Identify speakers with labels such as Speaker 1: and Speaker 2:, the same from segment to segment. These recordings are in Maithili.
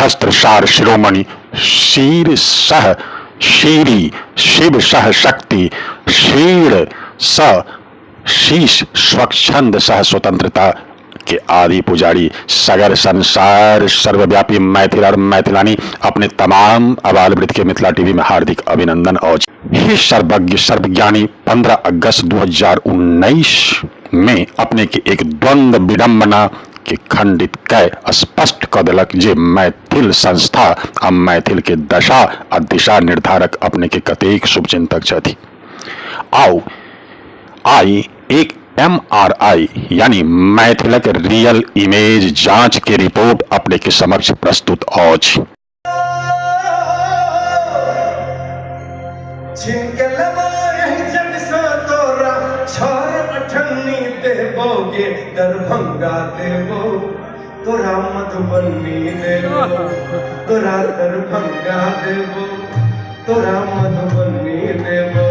Speaker 1: शस्त्र सार शिरोमणि शीर सह शीरी शिव सह शक्ति शीर स शीश स्वच्छंद सह स्वतंत्रता के आदि पुजारी सगर संसार सर्वव्यापी मैथिल और मैथिलानी अपने तमाम अबाल वृद्ध के मिथिला टीवी में हार्दिक अभिनंदन और हे सर्वज्ञ सर्वज्ञानी 15 अगस्त 2019 में अपने के एक द्वंद्व विडंबना के खंडित कै स्पष्ट क देलक जे मैथिल संस्था आ मैथिल के दशा आ दिशा निर्धारक अपने के कतेक शुभचिंतक छथि। आउ आई एक एमआरआई यानी मैथिलक रियल इमेज जांच के रिपोर्ट अपने के समक्ष प्रस्तुत अछि।
Speaker 2: छीन के लेबो एहि जग सँ तोरा छर अठन्नी देबो गे दरभंगा देबो तोरा मधुबनी देबो तोरा दरभंगा देबो तोरा मधुबनी देबो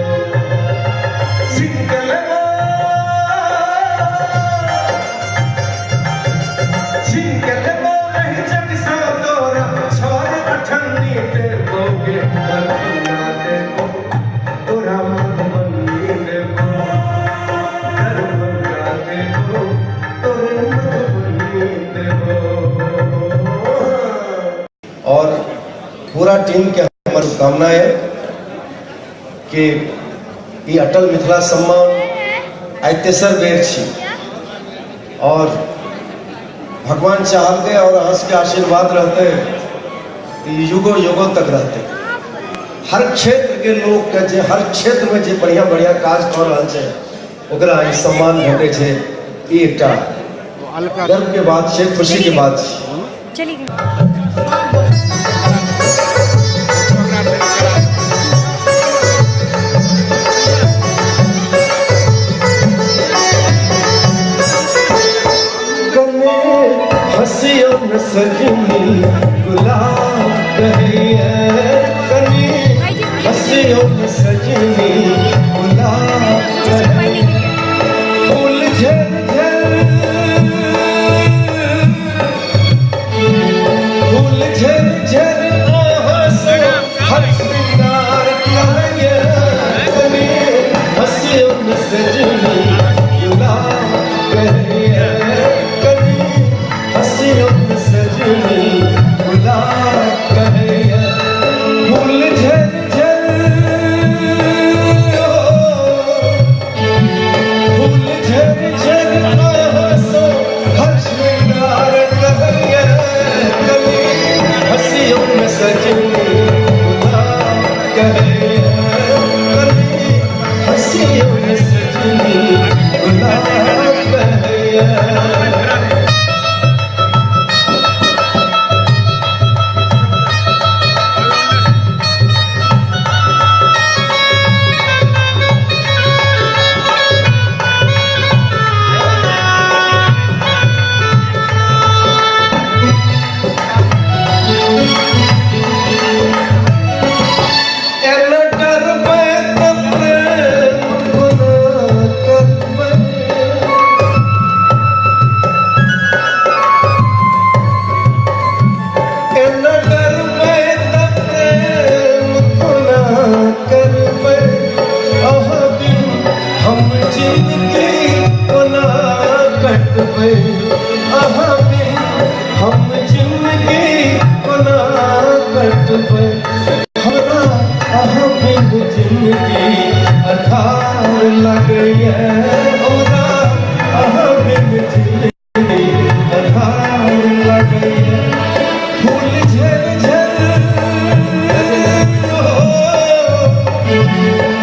Speaker 2: छीन के लेबो छीन के लेबो एहि जग सँ तोरा छर अठन्नी देबो गे दरभंगा देबो तोरा मधुबनी देबो दरभंगा देबो तोरे मधुबनी देबो।
Speaker 3: और पूरा टीम के हमर शुभकामना है कि ई अटल मिथिला सम्मान आइ तेसर बेर छी और भगवान चाहलकै और अहाँ सबके आशीर्वाद रहते तऽ ई युगो युगो तक रहते। हर क्षेत्र के लोग के जे हर क्षेत्र में जे बढ़िया बढ़िया काज कऽ रहल छै ओकरा ई सम्मान भेटै छै, ई एकटा गर्व के बात छै, खुशी के बात छै।
Speaker 4: चली गई।
Speaker 2: कने हंसियों में सजनी गुलाब कहिए, कने हंसियों में सजनी गुलाब कहिए, फूल झर झर फूल झर झर आहाँ से हर श्रृंगार कहिए, कने हंसियों में सजनी गुलाब कहिए, कने हंसियों में सजनी गुलाब कहिए, फूल झर झर फूल झर झर आहाँ सो हर श्रृंगार कहिए, कने हंसियों में सजनी गुलाब कहिए, कने हंसियों में सजनी गुलाब कहिए। एना डरबै तऽ प्रेम कोना करबै, एना डरबै तऽ प्रेम कोना करबै, अहाँ बिन हम जिंदगी कोना कटबै, अहाँ बिन हम जिंदगी कोना कटबै, हमरा अहाँ बिन जिंदगी अधार लगैए, हमरा अहाँ बिन जिंदगी अधार लगैए, फूल झर झर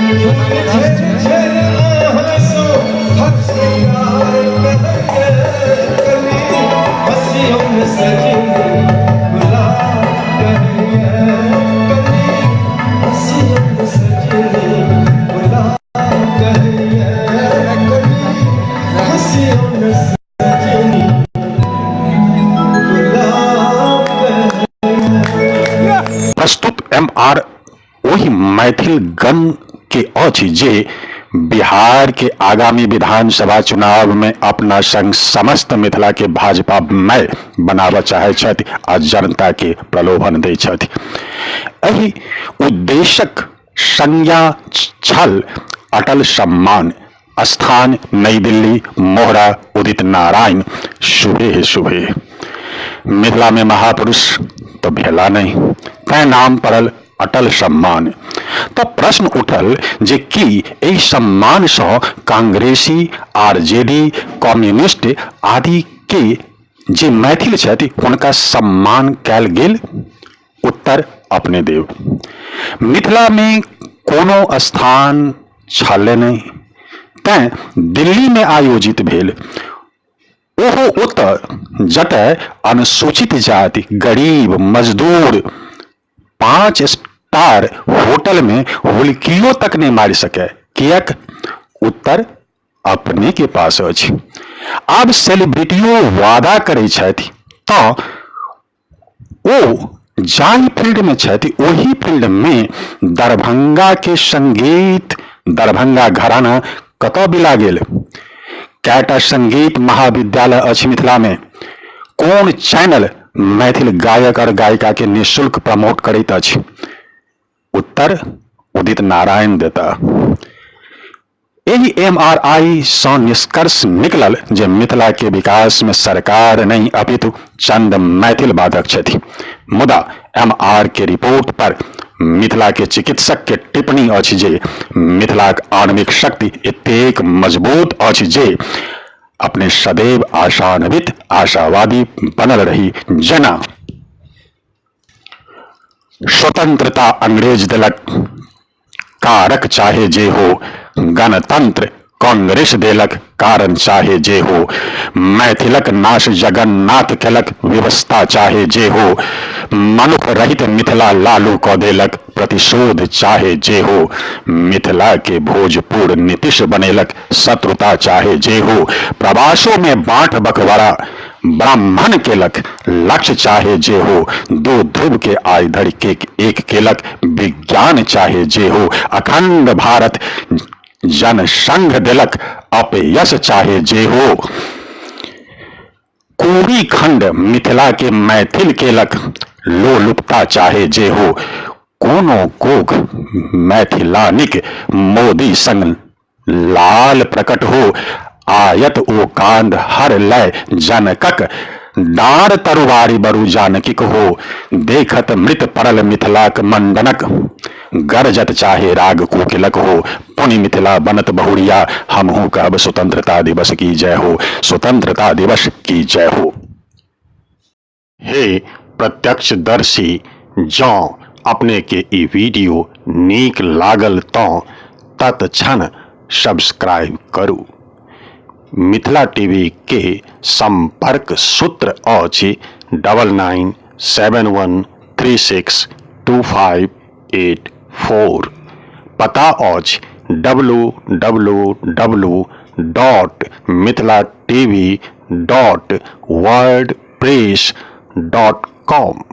Speaker 2: फूल झर झर अहाँ सो हर श्रृंगार करैए, कनी हंसियों में सजनी गुलाब कहैए, कनी हंसियों में सजनी गुलाब कहैए, कनी हंसियों में सजनी गुलाब कहैए।
Speaker 1: प्रस्तुत एम आर ओहि मैथिल गण के अछि जे बिहार के आगामी विधानसभा चुनाव में अपना संग समस्त मिथिला के भाजपा मय बनाबऽ चाहै छथि आ जनता के प्रलोभन दै छथि। एहि उद्देश्यक संज्ञा छल अटल सम्मान। स्थान नई दिल्ली, मोहरा उदित नारायण। शुभे शुभे। मिथिला में महापुरुष तो भेला नहीं, तैं नाम पड़ल अटल सम्मान। तऽ प्रश्न उठल जे की एहि सम्मान सँ कांग्रेसी, आरजेडी, कम्युनिस्ट आदि के जे मैथिल छथि हुनका सम्मान कयल गेल? उत्तर अपने देब। मिथिला में कोनो स्थान छलै नहि, तैं दिल्ली में आयोजित भेल। ओहो ओतऽ जतय अनुसूचित जाति, गरीब, मजदूर 5 स्टार होटल में हुलकियो तक नहि मारि सकय। किएक? उत्तर अपने के पास अछि। आब सेलिब्रिटियो वादा करै छथि तऽ ओ जाहि फील्ड में छथि ओहि फील्ड में दरभंगा के संगीत, दरभंगा घराना कतऽ बिला गेल? कएटा संगीत महाविद्यालय अछि मिथिला में? कोन चैनल मैथिल गायक और गायिका के निःशुल्क प्रमोट करैत अछि? उत्तर उदित नारायण देता। एहि एमआरआई सँ निष्कर्ष निकलल जे मिथिला के विकास में सरकार नहि अपितु चंद मैथिल बाधक छथि। मुदा एमआर के रिपोर्ट पर मिथिला के चिकित्सक के टिप्पणी अछि जे मिथिलाक आणविक शक्ति एतेक मजबूत अछि जे अपने सदैव आशान्वित आशावादी बनल रही। जेना स्वतंत्रता अंग्रेज देलक, कारक चाहे जे हो, गणतंत्र कांग्रेस देलक, कारण चाहे जे हो, मैथिलक नाश जगन्नाथ केलक, व्यवस्था चाहे जे हो, मनुख रहित मिथिला लालू क देलक, प्रतिशोध चाहे जे हो, मिथिला के भोजपुर नीतीश बनेलक, शत्रुता चाहे जे हो, प्रवासों में बांट बखवाड़ा ब्राह्मण केलक, लक्ष्य चाहे जे हो, दो ध्रुव के आइ धरि के एक केलक, विज्ञान चाहे जे हो, अखंड भारत जनसंघ देलक, अपयश चाहे जे हो, कोरी खंड मिथिला के मैथिल केलक, लोलुपता चाहे जे हो, कोनो कोख मैथिलानिक मोदी संग लाल प्रकट हो, आयत ओ कांद हर लय जनकक, डाँड़ तरुवारि बरु जानकीक हो, देखत मृत पड़ल मिथिलाक मंडनक, गरजत चाहे राग कोकिलक हो, पुनि मिथिला बनत बहुरिया, हमहूँ कहब स्वतंत्रता दिवस की जय हो, स्वतंत्रता दिवस की जय हो। हे प्रत्यक्षदर्शी, जँ अपनेके ई वीडियो नीक लागल तँ तत्क्षण सब्सक्राइब करू। मिथिला टीवी के संपर्क सूत्र अछि 9971362584। पता अछि W W W dot Mithila TV dot wordpress dot com.